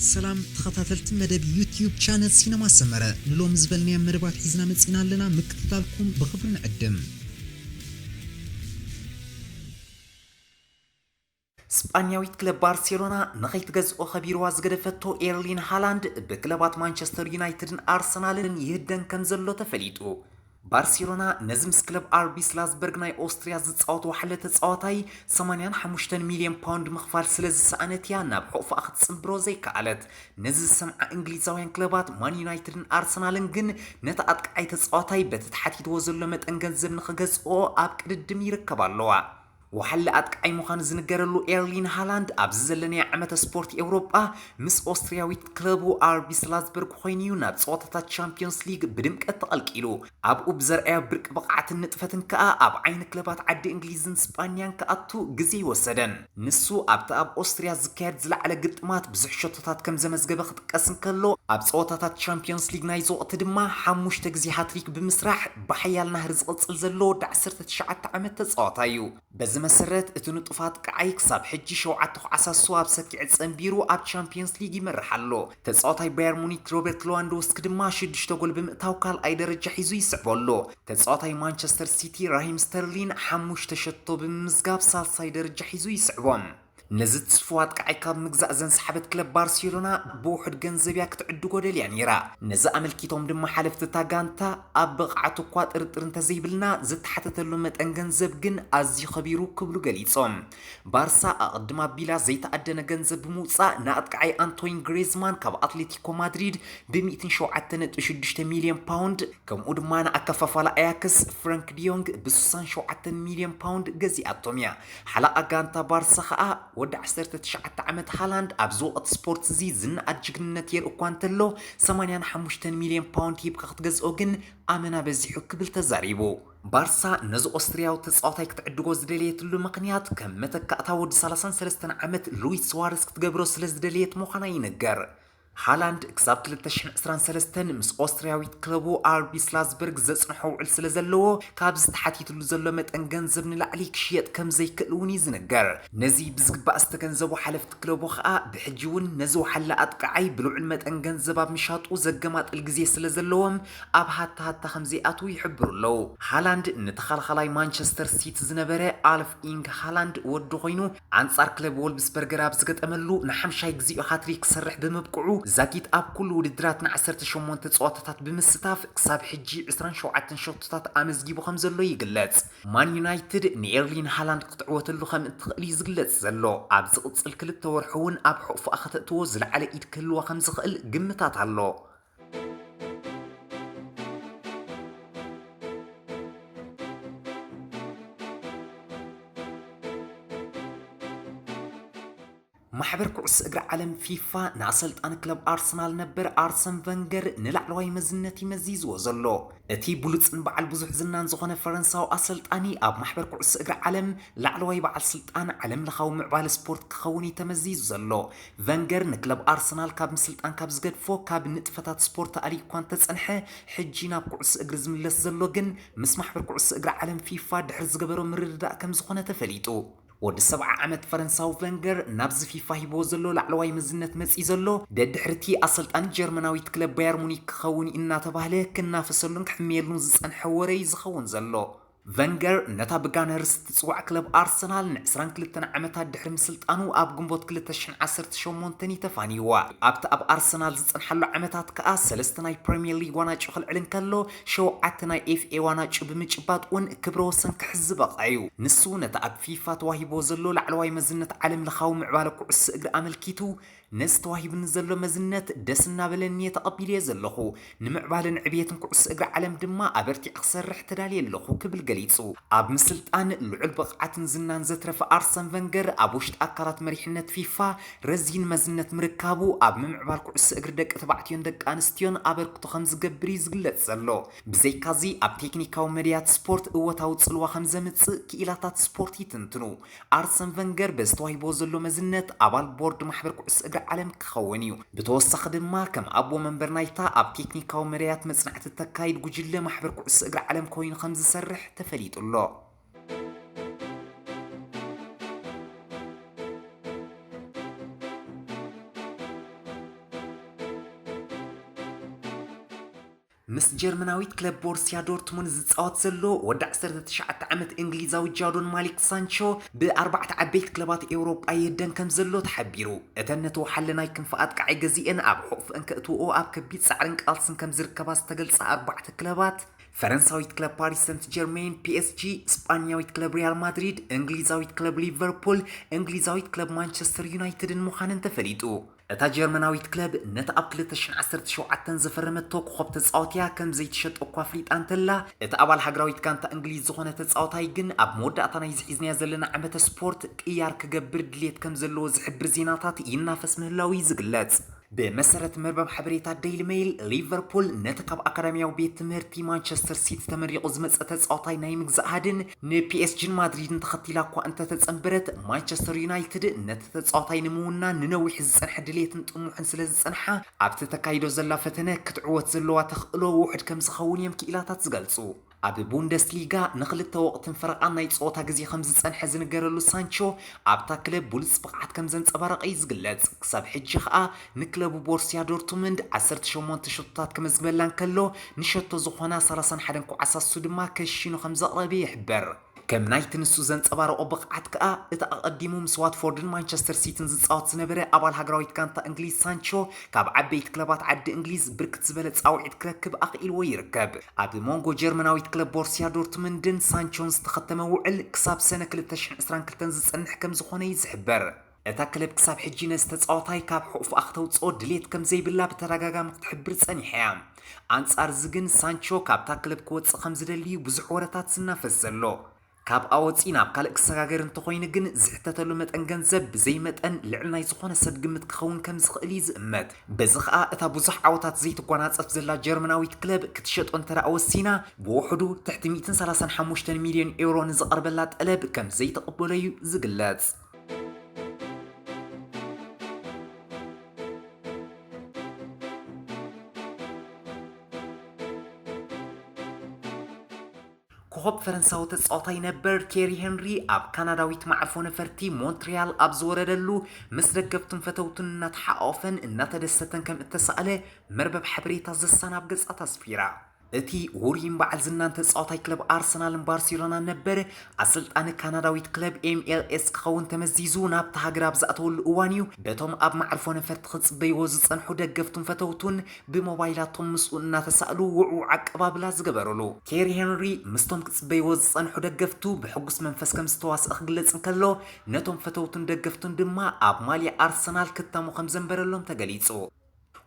ሰላም ተኸታተልቲ መደብ ዩትዩብ ቻነል ሲነማ ሰመረ፣ ንሎሚ ዝበልናዮም መደባት ሒዝና መጺና ኣለና። ምክትታልኩም ብኽብሪ ንዕድም። ስጳኛዊት ክለብ ባርሴሎና ንኸይትገዝኦ ከቢርዋ ዝገደፈቶ ኤርሊን ሃላንድ ብክለባት ማንቸስተር ዩናይትድን ኣርሰናልን ይህደን ከም ዘሎ ተፈሊጡ። ባርሴሎና ነዚ ምስ ክለብ ኣርቢ ስላዝበርግ ናይ ኦስትርያ ዝጻወት ዋሕለ ተጻዋታይ ሰማንያን ሓሙሽተን ሚልዮን ፓውንድ ምኽፋል ስለ ዝሰኣነት እያ ናብ ሕቑፋኣ ክትጽንብሮ ዘይከኣለት። ነዚ ዝሰምዓ እንግሊዛውያን ክለባት ማን ዩናይትድን ኣርሰናልን ግን ነቲ ኣጥቃዓይ ተጻዋታይ በቲ ተሓቲትዎ ዘሎ መጠን ገንዘብ ንኽገዝኦ ኣብ ቅድድም ይርከባ ኣለዋ። ወሓለ ኣጥቃዓይ ምዃኑ ዝንገረሉ ኤርሊን ሃላንድ ኣብዚ ዘለናዮ ዓመተ ስፖርት ኤውሮጳ ምስ ኦስትርያዊት ክለቡ ኣርቢ ስላዝበርግ ኮይኑ እዩ ናብ ጸወታታት ቻምፒዮንስ ሊግ ብድምቀት ተቐልቂሉ። ኣብኡ ብዘርኣዮ ብርቂ ብቕዓትን ንጥፈትን ከኣ ኣብ ዓይኒ ክለባት ዓዲ እንግሊዝን ስጳንያን ክኣቱ ግዜ ይወሰደን። ንሱ ኣብቲ ኣብ ኦስትርያ ዝካየድ ዝለዓለ ግጥማት ብዙሕ ሸቶታት ከም ዘመዝገበ ክጥቀስ እንከሎ፣ ኣብ ጸወታታት ቻምፒዮንስ ሊግ ናይዚ ወቕቲ ድማ ሓሙሽተ ግዜ ሃትሪክ ብምስራሕ ብሓያል ናህሪ ዝቕጽል ዘሎ ወዲ ዓሰርተ ትሽዓተ ዓመት ተጻዋታይ እዩ። በዚ መሰረት፣ እቲ ንጡፍ ኣጥቃዓይ ክሳብ ሕጂ ሸውዓተ ኳዕሳሱ ኣብ ሰኪዐ ጸንቢሩ ኣብ ቻምፒዮንስ ሊግ ይመርሕ ኣሎ። ተጻዋታይ ባየር ሙኒክ ሮበርት ሌዋንዶውስኪ ድማ ሽዱሽተ ጎል ብምእታው ካልኣይ ደረጃ ሒዙ ይስዕቦ ኣሎ። ተጻዋታይ ማንቸስተር ሲቲ ራሂም ስተርሊን ሓሙሽተ ሸቶ ብምምዝጋብ ሳልሳይ ደረጃ ሒዙ ይስዕቦ። ነዚ ትስፉው ኣጥቃዓይ ካብ ምግዛእ ዘንሰሓበት ክለብ ባርሴሎና ብውሑድ ገንዘብ እያ ክትዕድጎ ደልያ ነይራ። ነዚ ኣመልኪቶም ድማ ሓለፍቲ እታ ጋንታ፣ ኣብ ብቕዓቱ እኳ ጥርጥር እንተዘይብልና፣ ዝተሓተተሉ መጠን ገንዘብ ግን ኣዝዩ ከቢሩ ክብሉ ገሊጾም። ባርሳ ኣቐድም ኣቢላ ዘይተኣደነ ገንዘብ ብምውጻእ ንኣጥቃዓይ ኣንቶይን ግሬዝማን ካብ ኣትሌቲኮ ማድሪድ ብ ሚእትን ሸውዓተን ነጥቢ ሽዱሽተ ሚልዮን ፓውንድ፣ ከምኡ ድማ ንኣከፋፋሊ ኣያክስ ፍረንክ ዲዮንግ ብ ስሳን ሸውዓተን ሚልዮን ፓውንድ ገዚኣቶም እያ። ሓለቓ ጋንታ ባርሳ ኸኣ ወዲ ዓሰርተ ትሽዓተ ዓመት ሃላንድ ኣብዚ ወቕቲ ስፖርት እዚ ዝነኣድ ጅግንነት የርኢ እኳ እንተሎ፣ ሰማንያን ሓሙሽተን ሚልዮን ፓውንድ ሂብካ ክትገዝኦ ግን ኣመና በዚሑ ክብል ተዛሪቡ። ባርሳ ነዚ ኦስትርያዊ ተጻዋታይ ክትዕድጎ ዝደለየትሉ ምኽንያት ከም መተካእታ ወዲ ሰላሳን ሰለስተን ዓመት ሉዊስ ስዋረስ ክትገብሮ ስለ ዝደለየት ምዃና ይንገር። ሃላንድ ክሳብ ክልተ ሽሕን ዕስራን ሰለስተን ምስ ኦስትርያዊት ክለቡ ኣርቢ ስላዝበርግ ዘጽንሖ ውዕል ስለ ዘለዎ፣ ካብዚ ተሓቲትሉ ዘሎ መጠን ገንዘብ ንላዕሊ ክሽየጥ ከም ዘይክእል እውን እዩ ዝንገር። ነዚ ብዝግባእ ዝተገንዘቡ ሓለፍቲ ክለቡ ኸኣ ብሕጂ እውን ነዚ ወሓለ ኣጥቃዓይ ብልዑል መጠን ገንዘብ ኣብ ምሻጡ ዘገማጥል ግዜ ስለ ዘለዎም ኣብ ሃታ ሃታ ከም ዘይኣትዉ ይሕብሩ ኣለዉ። ሃላንድ ንተኸላኻላይ ማንቸስተር ሲቲ ዝነበረ ኣልፍ ኢንግ ሃላንድ ወዲ ኮይኑ ኣንጻር ክለብ ወልብስበርገር ኣብ ዝገጠመሉ ንሓምሻይ ግዜኡ ሃትሪክ ክሰርሕ ብምብቅዑ ዛጊት ኣብ ኩሉ ውድድራት ንዓሰርተ ሸሞንተ ጸወታታት ብምስታፍ ክሳብ ሕጂ ዕስራን ሸውዓተን ሸቶታት ኣመዝጊቡ ከም ዘሎ ይግለጽ። ማን ዩናይትድ ንኤርሊን ሃላንድ ክትዕወተሉ ከም እትኽእል እዩ ዝግለጽ ዘሎ። ኣብ ዝቕጽል ክልተ ወርሒ እውን ኣብ ሕቑፍኣ ከተእትዎ ዝለዓለ ኢድ ክህልዋ ከም ዝኽእል ግምታት ኣሎ። ማሕበር ኩዕሶ እግሪ ዓለም ፊፋ ንኣሰልጣኒ ክለብ ኣርሰናል ነበር ኣርሰን ቨንገር ንላዕለዋይ መዝነት እዩ መዚዝዎ ዘሎ። እቲ ብሉጽን በዓል ብዙሕ ዝናን ዝኾነ ፈረንሳዊ ኣሰልጣኒ ኣብ ማሕበር ኩዕሶ እግሪ ዓለም ላዕለዋይ በዓል ስልጣን ዓለም ለኻዊ ምዕባለ ስፖርት ክኸውን እዩ ተመዚዙ ዘሎ። ቨንገር ንክለብ ኣርሰናል ካብ ምስልጣን ካብ ዝገድፎ ካብ ንጥፈታት ስፖርት ኣልዩ እኳ እንተጸንሐ፣ ሕጂ ናብ ኩዕሶ እግሪ ዝምለስ ዘሎ ግን ምስ ማሕበር ኩዕሶ እግሪ ዓለም ፊፋ ድሕሪ ዝገበሮ ምርድዳእ ከም ዝኾነ ተፈሊጡ። ወዲ ሰብዓ ዓመት ፈረንሳዊ ቨንገር ናብዚ ፊፋ ሂብዎ ዘሎ ላዕለዋይ መዝነት መጺኡ ዘሎ፣ ደድሕርቲ ኣሰልጣኒ ጀርመናዊት ክለብ ባየር ሙኒክ ክኸውን እዩ እናተባህለ ክናፈሰሉን ክሕመየሉን ዝጸንሐ ወረ እዩ ዝኸውን ዘሎ። ቨንገር ነታ ብጋነርስ እትጽዋዕ ክለብ ኣርሰናል ንዕስራን ክልተን ዓመታት ድሕሪ ምስልጣኑ ኣብ ግንቦት ክልተ ሽሕን ዓሰርተ ሸሞንተን እዩ ተፋንይዋ። ኣብቲ ኣብ ኣርሰናል ዝጸንሓሉ ዓመታት ከኣ ሰለስተ ናይ ፕሪምየር ሊግ ዋናጩ ክልዕል እንከሎ፣ ሸውዓተ ናይ ኤፍ ኤ ዋናጩ ብምጭባጥ እውን ክብረ ወሰን ክሕዝ ዝበቕዐ እዩ። ንሱ ነቲ ኣብ ፊፋ ተዋሂብዎ ዘሎ ላዕለዋይ መዝነት ዓለም ለኻዊ ምዕባለ ኩዕሶ እግሪ ኣመልኪቱ፣ ነዚ ተዋሂቡኒ ዘሎ መዝነት ደስ እናበለኒ እየ ተቐቢለዮ ዘለኹ። ንምዕባለን ዕብየትን ኩዕሶ እግሪ ዓለም ድማ ኣበርቲዐ ክሰርሕ ተዳልየ ኣለኹ ክብል ገሊጹ። ኣብ ምስልጣን ልዑል ብቕዓትን ዝናን ዘትረፈ ኣርሰን ቨንገር ኣብ ውሽጢ ኣካላት መሪሕነት ፊፋ ረዚን መዝነት ምርካቡ ኣብ ምምዕባል ኩዕሶ እግሪ ደቂ ተባዕትዮን ደቂ ኣንስትዮን ኣበርክቶ ከም ዝገብር እዩ ዝግለጽ ዘሎ። ብዘይካዚ ኣብ ቴክኒካዊ መድያት ስፖርት እወታዊ ጽልዋ ከም ዘምጽእ ክኢላታት ስፖርት ይትንትኑ። ኣርሰን ቨንገር በዚ ተዋሂብዎ ዘሎ መዝነት ኣባል ቦርድ ማሕበር ኩዕሶ እግሪ ዓለም ክኸውን እዩ። ብተወሳኺ ድማ ከም ኣቦ መንበር ናይታ ኣብ ቴክኒካዊ መዳያት መጽናዕቲ እተካይድ ጉጅለ ማሕበር ኩዕሶ እግሪ ዓለም ኮይኑ ከም ዝሰርሕ ተፈሊጡ ኣሎ። ምስ ጀርመናዊት ክለብ ቦርሲያ ዶርትሙንድ ዝጻወት ዘሎ ወዲ ዓሰርተ ትሽዓተ ዓመት እንግሊዛዊ ጃዶን ማሊክ ሳንቾ ብኣርባዕተ ዓበይቲ ክለባት ኤውሮጳ ይህደን ከም ዘሎ ተሓቢሩ። እተን ነቲ ወሓለ ናይ ክንፊ ኣጥቃዒ ገዚኤን ኣብ ሕቑፍአን ከእትውኦ ኣብ ከቢድ ጻዕርን ቃልስን ከም ዝርከባ ዝተገልጻ ኣርባዕተ ክለባት፣ ፈረንሳዊት ክለብ ፓሪስ ሰንት ጀርሜን፣ ፒ ኤስ ጂ፣ ስጳኛዊት ክለብ ሪያል ማድሪድ፣ እንግሊዛዊት ክለብ ሊቨርፑል፣ እንግሊዛዊት ክለብ ማንቸስተር ዩናይትድን ምዃነን ተፈሊጡ። እታ ጀርመናዊት ክለብ ነቲ ኣብ ክልተ ሽሕን ዓሰርተ ሸውዓተን ዘፈረመቶ ኮኾብ ተጻዋትያ ከም ዘይትሸጦ እኳ ኣፍሊጣ እንተላ፣ እቲ ኣባል ሃገራዊት ጋንታ እንግሊዝ ዝኾነ ተጻዋታይ ግን ኣብ መወዳእታ ናይዚ ሒዝናዮ ዘለና ዓመተ ስፖርት ቅያር ክገብር ድሌት ከም ዘለዎ ዝሕብር ዜናታት ይናፈስ ምህላዉ እዩ ዝግለጽ። ብመሰረት መርበብ ሓበሬታ ዴይሊ ሜይል፣ ሊቨርፑል ነቲ ካብ ኣካዳሚያዊ ቤት ትምህርቲ ማንቸስተር ሲቲ ተመሪቑ ዝመጸ ተጻዋታይ ናይ ምግዛእ ሃድን ንፒኤስጂን ማድሪድን ተኸቲላ እኳ እንተተጸንበረት፣ ማንቸስተር ዩናይትድ ነቲ ተጻዋታይ ንምውናን ንነዊሕ ዝጸንሐ ድሌትን ጥሙሕን ስለ ዝጸንሓ፣ ኣብቲ ተካይዶ ዘላ ፈተነ ክትዕወት ዘለዋ ተኽእሎ ውሑድ ከም ዝኸውን እዮም ክኢላታት ዝገልጹ። ኣብ ቡንደስሊጋ ንኽልተ ወቕትን ፈረቓን ናይ ጸወታ ግዜ ከም ዝጸንሐ ዝንገረሉ ሳንቾ፣ ኣብታ ክለብ ብሉጽ ብቕዓት ከም ዘንጸባረቐ እዩ ዝግለጽ። ክሳብ ሕጂ ኸኣ ንክለቡ ቦርሲያ ዶርትሙንድ ዓሰርተ ሸሞንተ ሸቶታት ክመዝግበላ እንከሎ፣ ንሸቶ ዝኾና ሰላሳን ሓደን ኳዕሳሱ ድማ ከሽኑ ከም ዘቕረበ ይሕበር። ከም ናይቲ ንሱ ዘንጸባረቖ ብቕዓት ከኣ፣ እቲ ኣቐዲሙ ምስ ዋትፎርድን ማንቸስተር ሲቲን ዝጻወት ዝነበረ ኣባል ሃገራዊት ጋንታ እንግሊዝ ሳንቾ፣ ካብ ዓበይቲ ክለባት ዓዲ እንግሊዝ ብርክት ዝበለ ጻውዒት ክረክብ ኣኽኢልዎ ይርከብ። ኣብ መንጎ ጀርመናዊት ክለብ ቦርሲያ ዶርትሙንድን ሳንቾን ዝተኸተመ ውዕል ክሳብ ሰነ ክልተ ሽሕን ዕስራን ክልተን ዝጸንሕ ከም ዝኾነ እዩ ዝሕበር። እታ ክለብ ክሳብ ሕጂ ነዚ ተጻዋታይ ካብ ሕቑፍኣ ክተውጽኦ ድሌት ከም ዘይብላ ብተደጋጋሚ ክትሕብር ጸኒሓ እያ። ኣንጻር እዚ ግን ሳንቾ ካብታ ክለብ ክወጽእ ከም ዝደሊ እዩ ብዙሕ ወረታት ዝናፈስ ዘሎ። ካብኣ ወጺኡ ናብ ካልእ ክሰጋገር እንተኾይኑ ግን ዝሕተተሉ መጠን ገንዘብ ብዘይ መጠን ልዕሊ ናይ ዝኾነ ሰብ ግምት ክኸውን ከም ዝኽእል እዩ ዝእመት። በዚ ኸኣ እታ ብዙሕ ዓወታት ዘይትጓናጸፍ ዘላ ጀርመናዊት ክለብ ክትሸጦ እንተ ደኣ ወሲና ብውሕዱ ትሕቲ ሚእትን ሰላሳን ሓሙሽተን ሚልዮን ኤውሮ ንዝቐርበላ ጠለብ ከም ዘይትቕበሎ እዩ ዝግለጽ። ኮኾብ ፈረንሳዊ ተጻዋታይ ነበር ቴሪ ሄንሪ ኣብ ካናዳዊት መዓርፎ ነፈርቲ ሞንትሪያል ኣብ ዝወረደሉ ምስ ደገፍቱን ፈተውቱን እናተሓቋቖፈን እናተደሰተን ከም እተሳእለ መርበብ ሓበሬታ ዘሳን ኣብ ገጻት ኣስፊራ። እቲ ውሩይን በዓል ዝናን ተጻዋታይ ክለብ ኣርሰናልን ባርሴሎናን ነበር ኣሰልጣኒ ካናዳዊት ክለብ ኤም ኤል ኤስ ክኸውን ተመዚዙ ናብታ ሃገር ኣብ ዝኣተወሉ እዋን እዩ በቶም ኣብ መዓርፎ ነፈርቲ ክጽበይዎ ዝጸንሑ ደገፍቱን ፈተውቱን ብሞባይላቶም ምስኡ እናተሳእሉ ውዕዉዕ ኣቀባብላ ዝገበሩሉ። ቴሪ ሄንሪ ምስቶም ክጽበይዎ ዝጸንሑ ደገፍቱ ብሕጉስ መንፈስ ከም ዝተዋስአ ክግለጽ እንከሎ፣ ነቶም ፈተውቱን ደገፍቱን ድማ ኣብ ማልያ ኣርሰናል ክታሙ ከም ዘንበረሎም ተገሊጹ።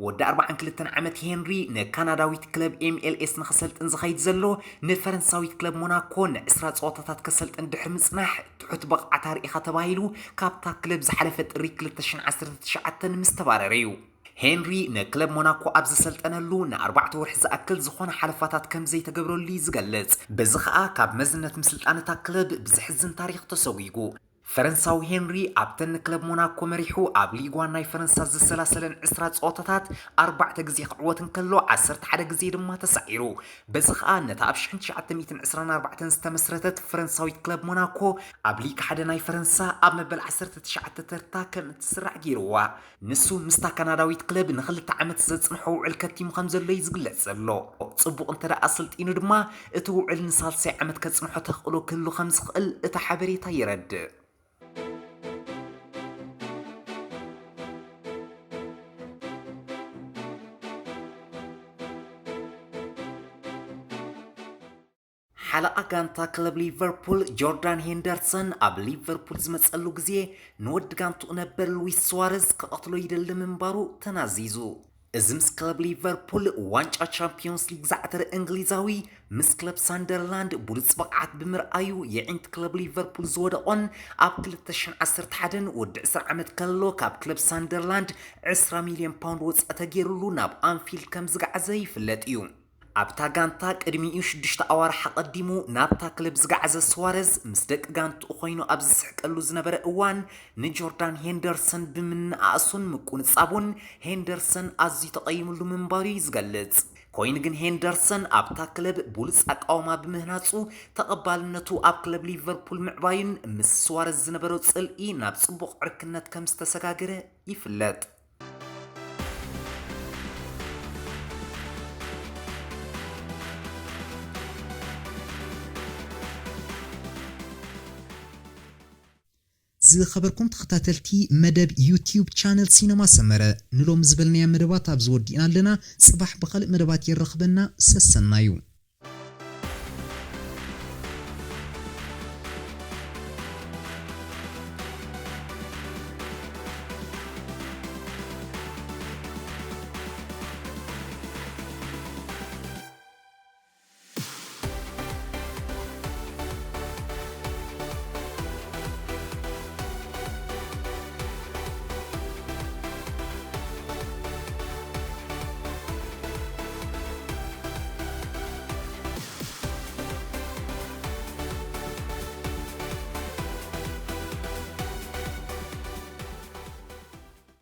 ወዲ ኣርባዓን ክልተን ዓመት ሄንሪ ንካናዳዊት ክለብ ኤም ኤል ኤስ ንኽሰልጥን ዝኸይድ ዘሎ፣ ንፈረንሳዊት ክለብ ሞናኮ ንዕስራ ጸወታታት ከሰልጥን ድሕሪ ምጽናሕ፣ ትሑት ብቕዓት ኣርኢኻ ተባሂሉ ካብታ ክለብ ዝሓለፈ ጥሪ ክልተ ሽሕን ዓሰርተ ትሽዓተን ምስ ተባረረ እዩ። ሄንሪ ንክለብ ሞናኮ ኣብ ዝሰልጠነሉ ንኣርባዕተ ወርሒ ዝኣክል ዝኾነ ሓለፋታት ከም ዘይተገብረሉ እዩ ዝገልጽ። በዚ ኸኣ ካብ መዝነት ምስልጣን እታ ክለብ ብዘሕዝን ታሪኽ ተሰጒጉ። ፈረንሳዊ ሄንሪ ኣብተን ንክለብ ሞናኮ መሪሑ ኣብ ሊግ ዋን ናይ ፈረንሳ ዝሰላሰለን ዕስራ ጸወታታት ኣርባዕተ ግዜ ክዕወት እንከሎ ዓሰርተ ሓደ ግዜ ድማ ተሳዒሩ። በዚ ኸኣ ነታ ኣብ ሽሕን ትሽዓተ ሚእትን ዕስራን ኣርባዕተን ዝተመስረተት ፈረንሳዊት ክለብ ሞናኮ ኣብ ሊግ ሓደ ናይ ፈረንሳ ኣብ መበል ዓሰርተ ትሽዓተ ተርታ ከም እትስራዕ ገይርዋ። ንሱ ምስታ ካናዳዊት ክለብ ንኽልተ ዓመት ዘጽንሖ ውዕል ከቲሙ ከም ዘሎ እዩ ዝግለጽ ዘሎ። ጽቡቕ እንተ ደኣ ኣሰልጢኑ ድማ እቲ ውዕል ንሳልሳይ ዓመት ከጽንሖ ተኽእሎ ክህሉ ከም ዝኽእል እቲ ሓበሬታ የረድእ። ሓለቓ ጋንታ ክለብ ሊቨርፑል ጆርዳን ሄንደርሰን ኣብ ሊቨርፑል ዝመጸሉ ግዜ ንወዲ ጋንትኡ ነበር ሉዊስ ስዋረዝ ክቐትሎ ይደሊ ምንባሩ ተናዚዙ። እዚ ምስ ክለብ ሊቨርፑል ዋንጫ ቻምፒዮንስ ሊግ ዝዓተረ እንግሊዛዊ፣ ምስ ክለብ ሳንደርላንድ ብሉጽ ብቕዓት ብምርኣዩ የዒንቲ ክለብ ሊቨርፑል ዝወደቖን ኣብ ክልተ ሽሕን ዓሰርተ ሓደን ወዲ ዕስራ ዓመት ከሎ ካብ ክለብ ሳንደርላንድ ዕስራ ሚልዮን ፓውንድ ወጻኢ ተገይሩሉ ናብ ኣንፊልድ ከም ዝገዓዘ ይፍለጥ እዩ። ኣብታ ጋንታ ቅድሚኡ ሽዱሽተ ኣዋርሕ ኣቐዲሙ ናብታ ክለብ ዝገዓዘ ስዋረዝ፣ ምስ ደቂ ጋንትኡ ኮይኑ ኣብ ዝስሕቀሉ ዝነበረ እዋን፣ ንጆርዳን ሄንደርሰን ብምንኣኣሱን ምቁንጻቡን ሄንደርሰን ኣዝዩ ተቐይምሉ ምንባሩ እዩ ዝገልጽ። ኮይኑ ግን ሄንደርሰን ኣብታ ክለብ ብሉጽ ኣቃውማ ብምህናጹ፣ ተቐባልነቱ ኣብ ክለብ ሊቨርፑል ምዕባዩን ምስ ስዋረዝ ዝነበሮ ጽልኢ ናብ ጽቡቕ ዕርክነት ከም ዝተሰጋገረ ይፍለጥ። ዝኸበርኩም ተኸታተልቲ መደብ ዩቲዩብ ቻነል ሲነማ ሰመረ፣ ንሎም ዝበልናያ መደባት ኣብዚ ወዲእና ኣለና። ጽባሕ ብኻልእ መደባት የራኽበና። ሰሰናዩ።